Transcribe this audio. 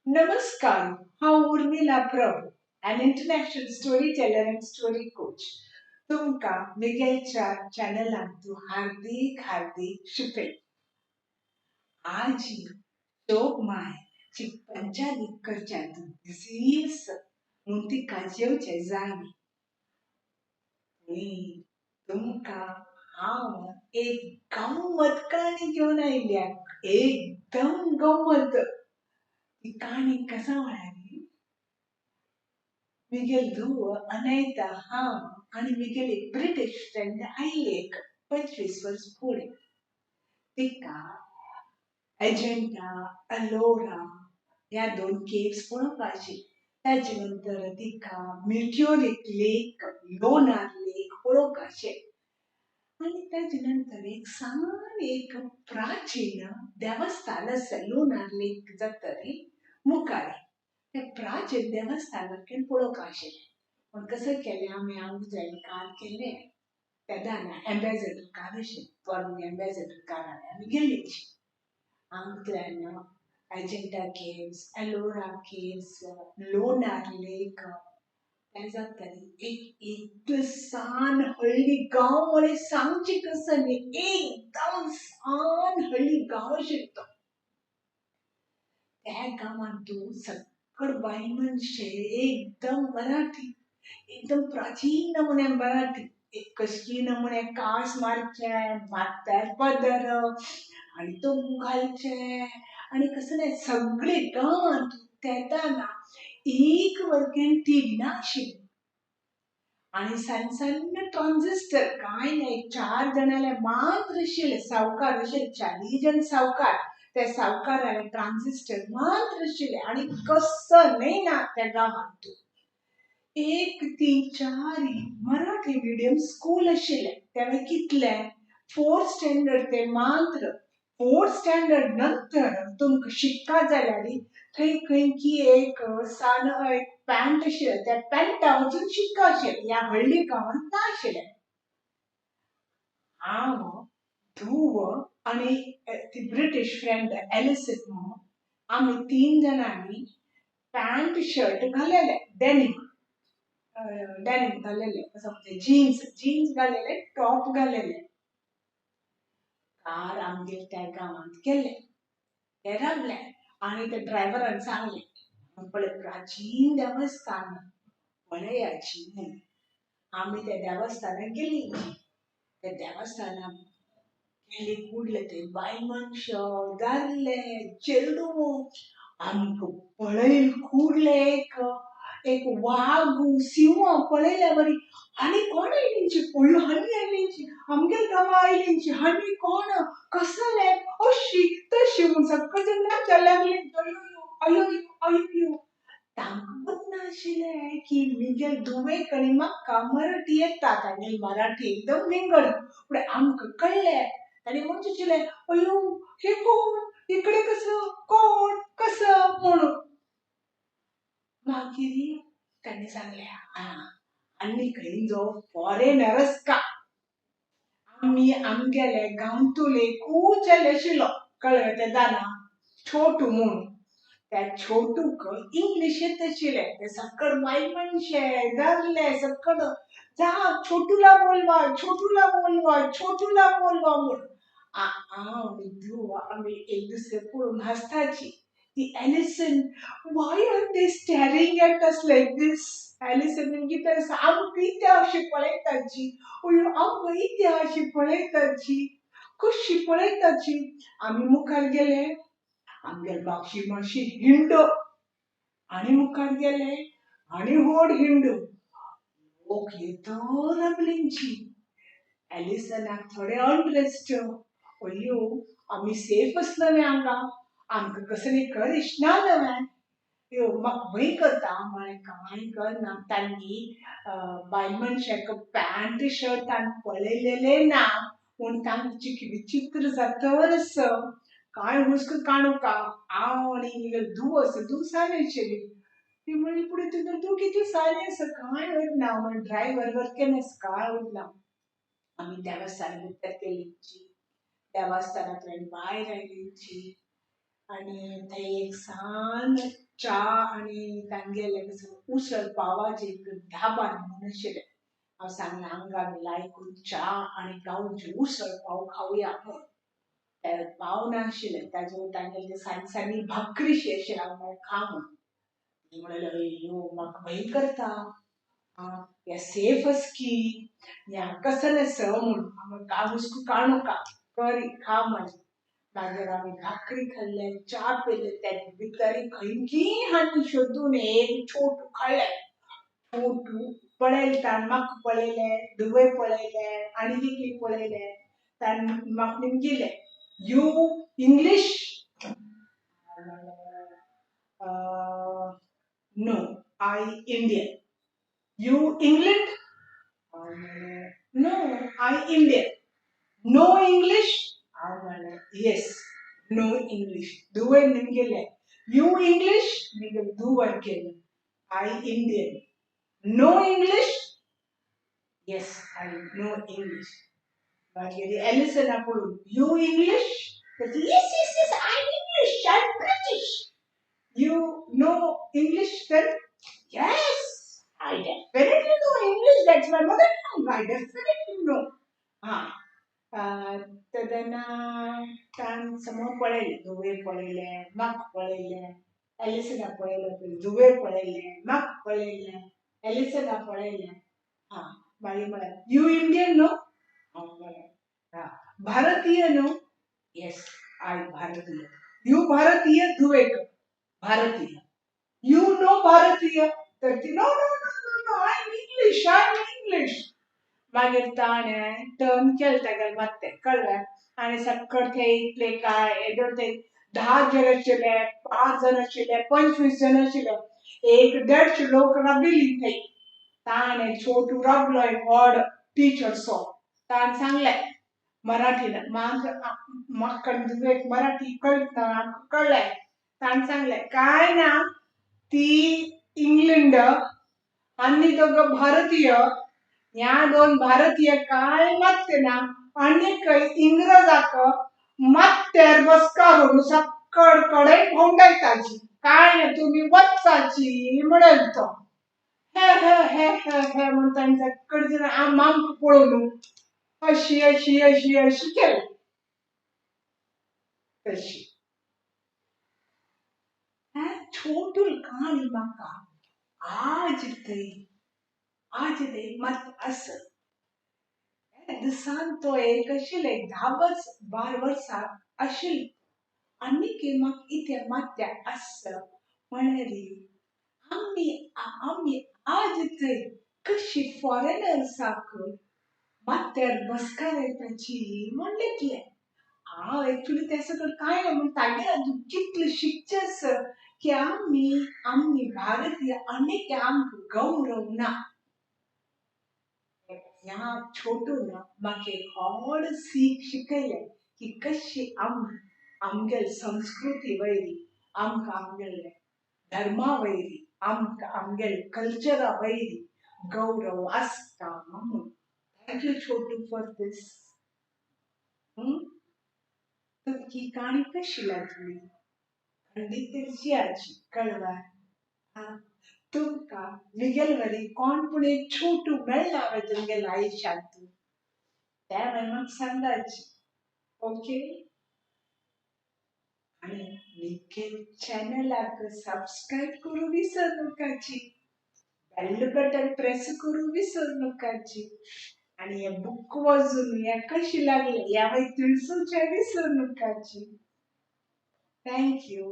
नमस्कार, हांव Urmila Prabhu, an international storyteller and story coach. तुमकां मिगेलच्या चॅनलांतू हार्दिक हार्दिक शुभेच्छा. आजी शोकमाय पंचादीक करच्यांतू बिझी म्हूण तिका जेवचें जायना. तुमकां हांव एक गम्मत काणी घेवन आयल्या, एकदम गम्मत. ती काणी कसा म्हळ्यार, मिगेल धूव अनैता, हांव आनी मिगेल एक ब्रिटीश फ्रेंड आयली एक 25 वर्स फुडें. तिका अजंठा, अलोरा ह्या 2 केव्स पळोवपाची. ताजे नंतर तिका मिट्योरीक लेक, लोनार लेक पळोवपाचें. आनी ताजे नंतर एक सान एक प्राचीन देवस्थान आसा लोनार लेक जातरी मुखार. ते प्राचीन देवस्थानाक पळोवंक आशिल्लें. पूण कसं केलें, आमी आमचे कार केलें तेन्ना एम्बेजडर कार आशिल्लें, पोरणे एम्बेजडर कारान आमी गेल्लीं. हांगांतल्यान Ajanta caves, Ellora caves, Lonar lake तें जातरी एक एकदम सान हळ्ळी गांव म्हळें सांगचें कसं न्ही, एकदम सान हळ्ळी गांव आशिल्लो तो. त्या गांवांत तूं सक्कड बायल मनशे एकदम मराठी, एकदम प्राचीन नमुन्यान मराठी, एक कशी नमुन्या कास मारचे, माथ्यार पदर आनी तंबू घालचे आनी कसं नाही सगळे गांवांत तेताना एक वर्गेन टीव्ही ना आशिल्ली आनी सान सान्न ट्रान्झिस्टर कांय नाही. 4 जाणांले मात्र आशिल्ले सावकार आशिल्ले, 4 जण सावकार. त्या सावकाराले ट्रान्झिस्टर मात्र आशिल्ले आनी कसं न्हय ना त्या गांवांत. 1, 3, 4 मराठी मिडियम स्कूल आशिल्लें. तेवें कितले 4th standard ते मात्र. 4th standard नंतर तुमकां शिकता जाल्यार थंय खंय की एक सान एक पॅन्ट आशिल्लें, त्या पॅन्टा वचून शिकता आशिल्लें. ह्या हळ्ळी गांवांत ना आशिल्लें. हांव, धूव आनी ती ब्रिटीश फ्रेंड एलिसन म्हणून आमी 3 जाणांनी पॅन्ट शर्ट घालेले, डेनिम डेनिम घालेले, कसं म्हणजे जीन्स जीन्स घालेले, टॉप घालेले. कार आमगेर त्या गांवांत गेले, ते रावले आनी त्या ड्रायव्हरान सांगलें, पळय प्राचीन देवस्थान पळयाची म्हूण. आमी त्या देवस्थानाक गेली. त्या देवस्थानाक गेली कुडले ते बायल मनशां, दादले, चेडूं आमकां पळयल कुडले एक एक वाग सिंह पळयल्या बरी. आनी कोण आयलींची, अयो हनी आयलींची, आमगेर गांवां आयलींची, हनी कोण कसले अशी तशी म्हूण सगळे जण नाचपाक लागली. अयो अयो अयो. तांकां खबर नाशिल्लें की मिगेल धुवेक आनी म्हाका मराठी येता. तांगेली मराठी एकदम विंगड. पूण आमकां कळ्ळें. तांणी म्हणचें आशिल्लें, अयो हे कोण, इकडे कसं, कोण कसं म्हणून. मागीर तांणी सांगलें, आं आनी खंय जो फॉरेनरस का. आमी आमगेले गांवतुले खूब आशिल्लो, कळ्ळें तें जाणा, छोटू म्हूण. त्या छोटूक इंग्लीश येत आशिल्लें. ते सक्कड बायल मनशे दादले सक्कड जा छोटूला बोलवा, छोटूला बोलवा, छोटूला बोलवा म्हूण. हांव आनी धूव आमी एक दुसरे पळोवन हांसताची. ती Alison, why are they staring at us like this? Alison कितें आसा, आमकां कित्याक अशी पळयताची, अयो आमकां कित्याक अशी पळयताची, कशी पळयताची. आमी मुखार गेले, आमगेर मागशी मातशी हिंड आनी मुखार गेले आनी व्हड हिंड. लोक येत रावलींची. एलिसनाक थोडे अनरेस्ट, अयो आमी सेफ आसलेले हांगा, आमकां कसली करिश ना नवें. यो म्हाका भंय करता. म्हळें कांय करना. तांणी बायल मनशाक पॅन्ट शर्ट तांणी पळयलेलें ना म्हूण तांची विचित्र जातरच कांय हुस्को काणूका. हांव आनी मिगेल धूव आसा, धूव सान आशिल्ली. ती म्हणली, पुणून तुजो धूव कितली सारी आसा, कांय उरना. म्हण ड्रायव्हर वर्केन आसा, कांय उरना. आमी देवस्थानां भितर गेलींची. देवस्थानांतल्यान भायर आयलींची आनी थंय एक सान च्या आनी तांगेले उसळ पावाचे एक धाबा म्हणून आशिल्लें. हांव सांगलें हांगा आमी लायकून च्या आनी गांवची उसळ पाव खावया म्हूण. पाव नाशिल्लें ताजे तांगेले सानी सानी भाकरीशी आशिल्लें. हांव म्हळें खा म्हूण. ती म्हणलें अय्यो म्हाका भंय करता, या सेफ की या कसं नसं म्हूण. हांव का हुस्को काडू नका, करी खा म्हळें. मागीर आमी भाकरी खाल्ले, च्या पिले. त्या भितर खंयची हांणी शोधून एक छोटू खाल्लें. छोटू पळयलें ताणें म्हाका पळयलें, धुवे पळयलें आनी एकली पळयलें. ताणें म्हाका निमगिलें, you English? No, I Indian. You England? No, I Indian. No English? हांव म्हणलें येस, नो इंग्लीश. धुवेन निमगिलें, you English? निमगेलें धुवन केलें, I Indian. No English? Yes, I know English. मागीर एलिसना पळोवन, you English? Yes yes yes, I English, I British. You know English then? Yes, I definitely know English, that's my mother tongue, I definitely know. हां, तर तेन्ना ताण समोर पळयलें, धुवे पळयलें, म्हाका पळयलें, एलिसना पळयलें, धुवे पळयलें, म्हाका पळयलें, एलिसना पळयलें. हां, मागीर म्हळें, you Indian न्हू? हांव म्हळें हां. भारतीय न्हू? येस, I Bharatiya. You Bharatiya? धुवेक Bharatiya. You know Bharatiya? तर ती no no no no no, I am English, I am English. मागीर ताणें टर्न केलें तागेलें मात्तें कळ्ळें आनी सक्कड थंय इतले काय येदोळ ते 10 जण आशिल्ले, 5 जण आशिल्ले, 25 जण आशिल्ले, 150 लोक राबिल्ली थंय. ताणें छोटू राबलो एक व्हड टिचरसो. ताणें सांगलें मराठीन, म्हाका धुवेक मराठी कळटा कळ्ळें. ताणें सांगलें काय ना, ती इंग्लंड आनी दोग भारतीय, ह्या दोन भारतीय काय मात्ते ना आनी इंग्रजाक मात्त्यार बसकारून सक्कड कडेन भोंवडायताची, काय ना तुमी वच्चाची म्हणून तो हे हे हे हे हे म्हूण ताणें सक्कड आमकां पळोवन अशी अशी अशी अशी केलें तशी. छोटूल कहाणी म्हाका आज थंय आज थंय मात आस. दिसान तो एक आशिल्लें 10-12 वर्सां आशिल्लें आनीक म्हाका इतलें मात्या आस म्हळ्यार आमी आमी आज थंय कशी फॉरेनर्साक माथ्यार बसकार येताची म्हण लेखलें. हांव एक्चुली त्या सकयल कांय ना म्हण तागेर अजून कितलें शिकचें आसा की आमी आमी भारतीय आनीक आमकां गौरव ना. ह्या छोटून म्हाका एक व्हड सीख शिकयलें की कशी आमी आमगेले संस्कृती वयली, आमकां आमगेले धर्मा वयली, आमकां आमगेले कल्चरा वयली गौरव आसता म्हणून. Thank you Chhotu for this. तुमची काणी कशी लागली? खंडीत जियाची कळवा. तुमकां म्हगेले वरी कोण पूण एक छोटू मेळ्ळा वे तुमगेल्या आयुश्यांत, तें म्हाका सांगाची. ओके, आनी म्हगे चॅनलाक सबस्क्रायब करूं विसर नाकाची, बेल बटन प्रेस करूं विसर नाकाची, आनी हें बूक वाचून हें कशें लागलें हें मागीर तिळसूचें विसर नाकाची. Thank you.